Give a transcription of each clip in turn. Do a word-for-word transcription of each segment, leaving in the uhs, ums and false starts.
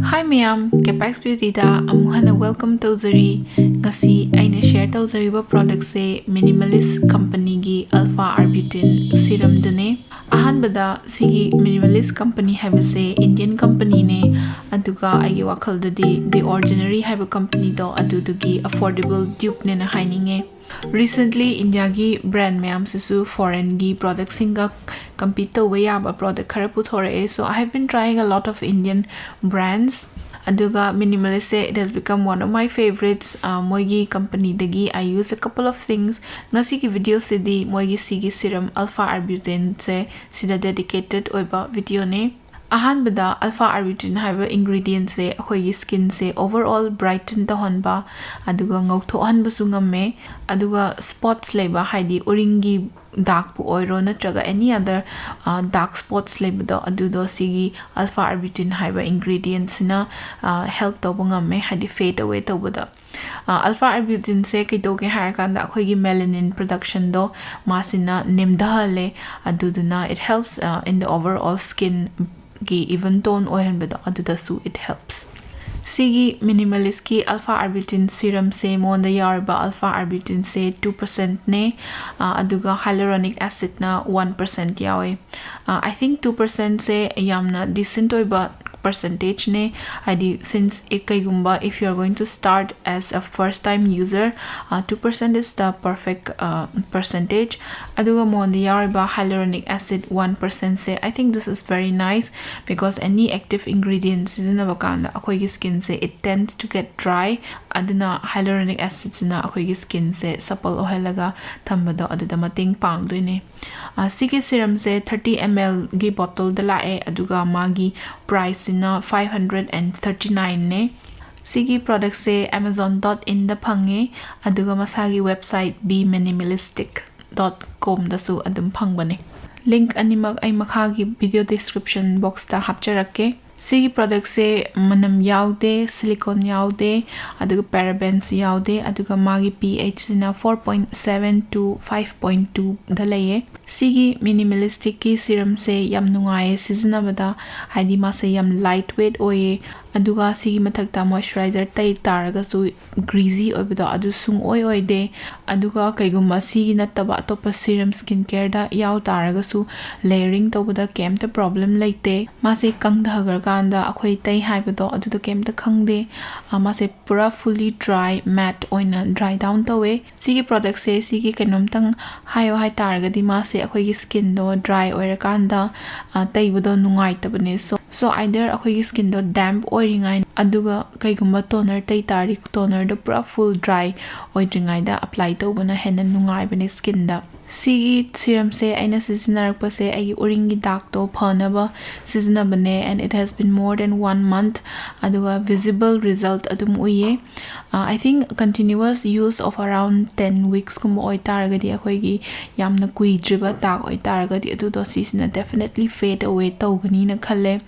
Hi ꯃꯌꯥꯝ, Capex Beautyꯗ ꯑꯃꯨꯛ ꯍꯟꯅ welcome ꯇꯧꯖꯔꯤ꯫ ꯉꯁꯤ ꯑꯩꯅ share ꯇꯧꯖꯔꯤꯕ productꯁꯦ Minimalist companyꯒꯤ Alpha Arbutin serumꯗꯨꯅꯦ꯫ ꯑꯍꯥꯟꯕꯗ ꯁꯤꯒꯤ Minimalist company ꯍꯥꯏꯕꯁꯦ Indian companyꯅꯦ, ꯑꯗꯨꯒ ꯑꯩꯒꯤ ꯋꯥꯈꯜꯗꯗꯤ The Ordinary ꯍꯥꯏꯕ companyꯗꯣ ꯑꯗꯨꯗꯨꯒꯤ affordable dupeꯅꯦꯅ ꯍꯥꯏꯅꯤꯡꯉꯦ꯫ Recently Indiaꯒꯤ brand ꯃꯌꯥꯝꯁꯤꯁꯨ foreignꯒꯤ productꯁꯤꯡꯒ compete ꯇꯧꯕ ꯌꯥꯕ product ꯈꯔ ꯄꯨꯊꯣꯔꯛꯑꯦ꯫ So I have been trying a lot of Indian brands. ꯑꯗꯨꯒ Minimalistꯁꯦ, it has become one of my favorites. ꯑ, ꯃꯣꯏꯒꯤ companyꯗꯒꯤ I use a couple of things. ꯉꯁꯤꯒꯤ videoꯁꯤꯗꯤ ꯃꯣꯏꯒꯤ ꯁꯤꯒꯤ serum Alpha Arbutinꯁꯦ ꯁꯤꯗ dedicated ꯑꯣꯏꯕ videoꯅꯦ꯫ ꯑꯍꯥꯟꯕꯗ Alpha Arbutin ꯍꯥꯏꯕ ingredientꯁꯦ ꯑꯩꯈꯣꯏꯒꯤ skinꯁꯦ overall brighten ꯇꯧꯍꯟꯕ, ꯑꯗꯨꯒ ꯉꯧꯊꯣꯛꯍꯟꯕꯁꯨ ꯉꯝꯃꯦ꯫ ꯑꯗꯨꯒ spots ꯂꯩꯕ, ꯍꯥꯏꯗꯤ ꯎꯔꯤꯡꯒꯤ ꯗꯥꯛꯄꯨ ꯑꯣꯏꯔꯣ ꯅꯠꯇ꯭ꯔꯒ any other, ꯑ, dark spots ꯂꯩꯕꯗꯣ, ꯑꯗꯨꯗꯣ ꯁꯤꯒꯤ Alpha Arbutin ꯍꯥꯏꯕ ingredientꯁꯤꯅ, ꯑ, help ꯇꯧꯕ ꯉꯝꯃꯦ, ꯍꯥꯏꯗꯤ fade away ꯇꯧꯕꯗ꯫ ꯑ, Alpha Arbutinꯁꯦ ꯀꯩꯗꯧꯒꯦ ꯍꯥꯏꯔꯀꯥꯟꯗ ꯑꯩꯈꯣꯏꯒꯤ melanin productionꯗꯣ ꯃꯥꯁꯤꯅ ꯅꯦꯝꯊꯍꯜꯂꯦ, ꯑꯗꯨꯗꯨꯅ it helps, ꯑ, in the overall skinꯒꯤ even tone ꯑꯣꯏꯍꯟꯕꯗꯣ, ꯑꯗꯨꯗꯁꯨ it helps꯫ ꯁꯤꯒꯤ Minimalistꯀꯤ Alpha Arbutin serumꯁꯦ ꯃꯉꯣꯟꯗ ꯌꯥꯎꯔꯤꯕ Alpha Arbutinꯁꯦ two percentꯅꯦ, ꯑ, ꯑꯗꯨꯒ hyaluronic acidꯅ one percent ꯌꯥꯎꯋꯦ꯫ ꯑ, I think two percentꯁꯦ ꯌꯥꯝꯅ decent ꯑꯣꯏꯕ percentageꯅꯦ, ꯍꯥꯏꯗꯤ since if ꯀꯩꯒꯨꯝꯕ if you are going to start as a first time user, uh, two percent is the perfect, uh, percentage꯫ ꯑꯗꯨꯒ ꯃꯉꯣꯟꯗ ꯌꯥꯎꯔꯤꯕ hyaluronic acid one percentꯁꯦ, I think this is very nice because any active ingredient ꯁꯤꯖꯤꯟꯅꯕ ꯀꯥꯟꯗ ꯑꯩꯈꯣꯏꯒꯤ skinꯁꯦ it tends to get dry, ꯑꯗꯨꯅ hyaluronic acidꯁꯤꯅ ꯑꯩꯈꯣꯏꯒꯤ skinꯁꯦ supple ꯑꯣꯏꯍꯜꯂꯒ ꯊꯝꯕꯗꯣ ꯑꯗꯨꯗ ꯃꯇꯦꯡ ꯄꯥꯡꯗꯣꯏꯅꯦ꯫ ꯑ, ꯁꯤꯒꯤ serumꯁꯦ thirty mlꯒꯤ bottleꯗ ꯂꯥꯛꯑꯦ, ꯑꯗꯨꯒ ꯃꯥꯒꯤ priceꯁꯤꯅ five hundred and thirty nineꯅꯦ꯫ ꯁꯤꯒꯤ productꯁꯦ amazon dot inꯗ ꯐꯪꯉꯦ, ꯑꯗꯨꯒ ꯃꯁꯥꯒꯤ website be minimalistic dot comꯗꯁꯨ ꯑꯗꯨꯝ ꯐꯪꯕꯅꯦ꯫ Link ꯑꯅꯤꯃꯛ ꯑꯩ ꯃꯈꯥꯒꯤ video description boxꯇ ꯍꯥꯞꯆꯔꯛꯀꯦ꯫ ꯁꯤꯒꯤ ꯄ꯭ꯔꯣꯗꯛꯁꯦ ꯃꯅꯝ ꯌꯥꯎꯗꯦ, ꯁꯤꯂꯤꯀꯣꯟ ꯌꯥꯎꯗꯦ, ꯑꯗꯨꯒ ꯄꯦꯔꯥꯕꯦꯟꯁꯨ ꯌꯥꯎꯗꯦ, ꯑꯗꯨꯒ ꯃꯥꯒꯤ ꯄꯤ ꯑꯩꯆꯁꯤꯅ four point seven to five point two ꯗ ꯂꯩꯌꯦ꯫ ꯁꯤꯒꯤ ꯃꯤꯅꯤꯃꯦꯂꯤꯁꯇꯤꯛꯀꯤ ꯁꯤꯔꯝꯁꯦ ꯌꯥꯝ ꯅꯨꯡꯉꯥꯏꯌꯦ ꯁꯤꯖꯤꯟꯅꯕꯗ, ꯍꯥꯏꯗꯤ ꯃꯥꯁꯦ ꯌꯥꯝ ꯂꯥꯏꯠ ꯋꯦꯠ ꯑꯣꯏꯌꯦ, ꯑꯗꯨꯒ ꯁꯤꯒꯤ ꯃꯊꯛꯇ ꯃꯣꯏꯆꯔꯥꯏꯖꯔ ꯇꯩ ꯇꯥꯔꯒꯁꯨ ꯒ꯭ꯔꯤꯖꯤ ꯑꯣꯏꯕꯗꯣ ꯑꯗꯨ ꯁꯨꯡꯑꯣꯏ ꯑꯣꯏꯗꯦ꯫ ꯑꯗꯨꯒ ꯀꯩꯒꯨꯝꯕ ꯁꯤꯒꯤ ꯅꯠꯇꯕ ꯑꯇꯣꯞꯄ ꯁꯤꯔꯝ ꯁ꯭ꯀꯤꯟ ꯀꯦꯌꯔꯗ ꯌꯥꯎ ꯇꯥꯔꯒꯁꯨ ꯂꯦꯌꯔꯤꯡ ꯇꯧꯕꯗ ꯀꯩꯝꯇ ꯄ꯭ꯔꯣꯕ꯭ꯂꯦꯝ ꯂꯩꯇꯦ꯫ ꯃꯥꯁꯦ ꯀꯪꯊꯈ꯭ꯔꯀꯥꯟꯗ ꯑꯩꯈꯣꯏ ꯇꯩ ꯍꯥꯏꯕꯗꯣ ꯑꯗꯨꯗ ꯀꯩꯝꯇ ꯈꯪꯗꯦ꯫ ꯑ, ꯃꯥꯁꯦ ꯄꯨꯔꯥ ꯐꯨꯜꯂꯤ ꯗ꯭ꯔꯥꯏ, ꯃꯦꯠ ꯑꯣꯏꯅ ꯗ꯭ꯔꯥꯏ ꯗꯥꯎꯟ ꯇꯧꯋꯦ꯫ ꯁꯤꯒꯤ ꯄ꯭ꯔꯣꯗꯛꯁꯦ ꯁꯤꯒꯤ ꯀꯩꯅꯣꯝꯇꯪ ꯍꯥꯏꯌꯣ ꯍꯥꯏꯇꯥꯔꯒꯗꯤ, ꯃꯥꯁꯦ ꯑꯩꯈꯣꯏꯒꯤ ꯁ꯭ꯀꯤꯟꯗꯣ ꯗ꯭ꯔꯥꯏ ꯑꯣꯏꯔꯀꯥꯟꯗ, ꯑ, ꯇꯩꯕꯗꯣ ꯅꯨꯡꯉꯥꯏꯇꯕꯅꯦ꯫ So, so either ꯑꯩꯈꯣꯏꯒꯤ ꯁ꯭ꯀꯤꯟꯗꯣ ꯗꯦꯝꯞ ꯑꯣꯏꯔꯤꯉꯥꯏ, ꯑꯗꯨꯒ ꯀꯩꯒꯨꯝꯕ ꯇꯣꯅꯔ ꯇꯩ ꯇꯥꯔꯗꯤ ꯇꯣꯅꯔꯗꯣ ꯄꯨꯔꯥ ꯐꯨꯜ ꯗ꯭ꯔꯥꯏ ꯑꯣꯏꯗ꯭ꯔꯤꯉꯩꯗ ꯑꯦꯄ꯭ꯂꯥꯏ ꯇꯧꯕꯅ ꯍꯦꯟꯅ ꯅꯨꯡꯉꯥꯏꯕꯅꯦ ꯁ꯭ꯀꯤꯟꯗ꯫ ꯁꯤꯒꯤ ꯁꯤꯔꯝꯁꯦ ꯑꯩꯅ ꯁꯤꯖꯤꯟꯅꯔꯛꯄꯁꯦ ꯑꯩꯒꯤ ꯎꯔꯤꯡꯒꯤ ꯗꯥꯛꯇꯣ ꯐꯅꯕ ꯁꯤꯖꯤꯟꯅꯕꯅꯦ, and it has been more than one month꯫ ꯑꯗꯨꯒ ꯚꯤꯖꯤꯕꯜ ꯔꯤꯖꯜꯠ ꯑꯗꯨꯝ ꯎꯏꯌꯦ꯫ ꯑ, I think continuous use of around ten weeks ꯀꯨꯝꯕ ꯑꯣꯏꯇꯥꯔꯒꯗꯤ, ꯑꯩꯈꯣꯏꯒꯤ ꯌꯥꯝꯅ ꯀꯨꯏꯗ꯭ꯔꯤꯕ ꯗꯥꯛ ꯑꯣꯏꯇꯥꯔꯒꯗꯤ, ꯑꯗꯨꯗꯣ ꯁꯤꯁꯤꯅ definitely fade away ꯇꯧꯒꯅꯤꯅ ꯈꯜꯂꯦ꯫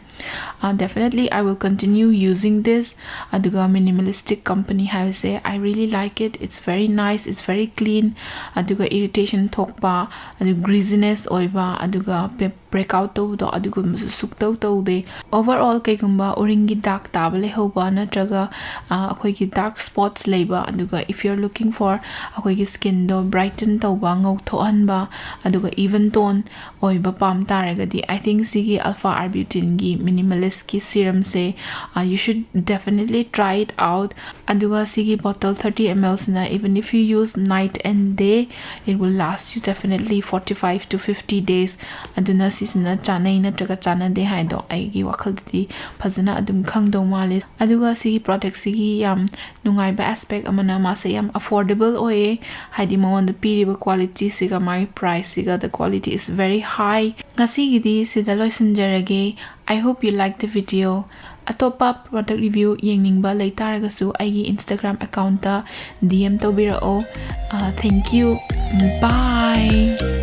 Uh, definitely I will continue using this꯫ ꯑꯗꯨꯒ ꯃꯤꯅꯤꯃꯦꯂꯤꯁꯇꯤꯛ ꯀꯝꯄꯅꯤ ꯍꯥꯏꯕꯁꯦ, I really like it, it's very nice, it's very clean꯫ ꯑꯗꯨꯒ ꯏꯔꯤꯇꯦꯁꯟ ꯊꯣꯛꯄ, ꯑꯗꯨ ꯒ꯭ꯔꯤꯖꯤꯅꯦꯁ ꯑꯣꯏꯕ, ꯑꯗꯨꯒ ꯕ꯭ꯔꯦꯛꯑꯥꯎꯠ ꯇꯧꯕꯗꯣ, ꯑꯗꯨꯒꯨꯝꯕꯁꯨ ꯁꯨꯛꯇꯧ ꯇꯧꯗꯦ꯫ ꯑꯣꯚꯔ ꯑꯣꯜ ꯀꯩꯒꯨꯝꯕ ꯎꯔꯤꯡꯒꯤ ꯗꯥꯛ ꯇꯥꯕ ꯂꯩꯍꯧꯕ ꯅꯠꯇ꯭ꯔꯒ, ꯑ, ꯑꯩꯈꯣꯏꯒꯤ ꯗꯥꯔꯛ ꯁ꯭ꯄꯣꯠꯁ ꯂꯩꯕ, ꯑꯗꯨꯒ if you are looking for ꯑꯩꯈꯣꯏꯒꯤ ꯁ꯭ꯀꯤꯟꯗꯣ ꯕ꯭ꯔꯥꯏꯇꯟ ꯇꯧꯕ, ꯉꯧꯊꯣꯛꯍꯟꯕ, ꯑꯗꯨꯒ ꯏꯚꯟ ꯇꯣꯟ ꯑꯣꯏꯕ ꯄꯥꯝ ꯇꯥꯔꯒꯗꯤ, I think ꯁꯤꯒꯤ alpha ꯑꯥꯔꯕ꯭ꯌꯨꯇꯤꯟꯒꯤ ꯃꯤꯅꯤꯃꯦꯂꯤꯁꯀꯤ ꯁꯤꯔꯝꯁꯦ, uh, you should definitely try it out꯫ ꯑꯗꯨꯒ ꯁꯤꯒꯤ ꯕꯣꯇꯜ thirty ml ꯁꯤꯅ, even if you use night and day, it will last you definitely forty five to fifty days꯫ ꯑꯗꯨꯅ ꯁꯤꯁꯤꯅ ꯆꯥꯅꯩ ꯅꯠꯇ꯭ꯔꯒ ꯆꯥꯅꯗꯦ ꯍꯥꯏꯗꯣ ꯑꯩꯒꯤ ꯋꯥꯈꯜꯗꯗꯤ ꯐꯖꯅ ꯑꯗꯨꯝ ꯈꯪꯗꯧ ꯃꯥꯜꯂꯦ꯫ ꯑꯗꯨꯒ ꯁꯤꯒꯤ ꯄ꯭ꯔꯣꯗꯛꯁꯤꯒꯤ ꯌꯥꯝ ꯅꯨꯡꯉꯥꯏꯕ ꯑꯦꯁꯄꯦꯛ ꯑꯃꯅ, ꯃꯥꯁꯦ ꯌꯥꯝ ꯑꯐꯣꯔꯗꯦꯕꯜ ꯑꯣꯏꯌꯦ, ꯍꯥꯏꯗꯤ ꯃꯉꯣꯟꯗ ꯄꯤꯔꯤꯕ ꯀ꯭ꯋꯥꯂꯤꯇꯤꯁꯤꯒ ꯃꯥꯒꯤ ꯄ꯭ꯔꯥꯏꯁꯁꯤꯒ, the quality is very high꯫ ꯉꯁꯤꯒꯤꯗꯤ ꯁꯤꯗ ꯂꯣꯏꯁꯤꯟꯖꯔꯒꯦ꯫ I hope you like the video꯫ ꯑꯇꯣꯞꯄ ꯄ꯭ꯔꯣꯗꯛ ꯔꯤꯚ꯭ꯌꯨ ꯌꯦꯡꯅꯤꯡꯕ ꯂꯩꯇꯥꯔꯒꯁꯨ ꯑꯩꯒꯤ ꯏꯟꯁꯇꯥꯒ꯭ꯔꯥꯝ ꯑꯦꯀꯥꯎꯟꯠꯇ ꯗꯤ ꯑꯦꯝ ꯇꯧꯕꯤꯔꯛꯑꯣ꯫ Uh, thank you꯫ Bye꯫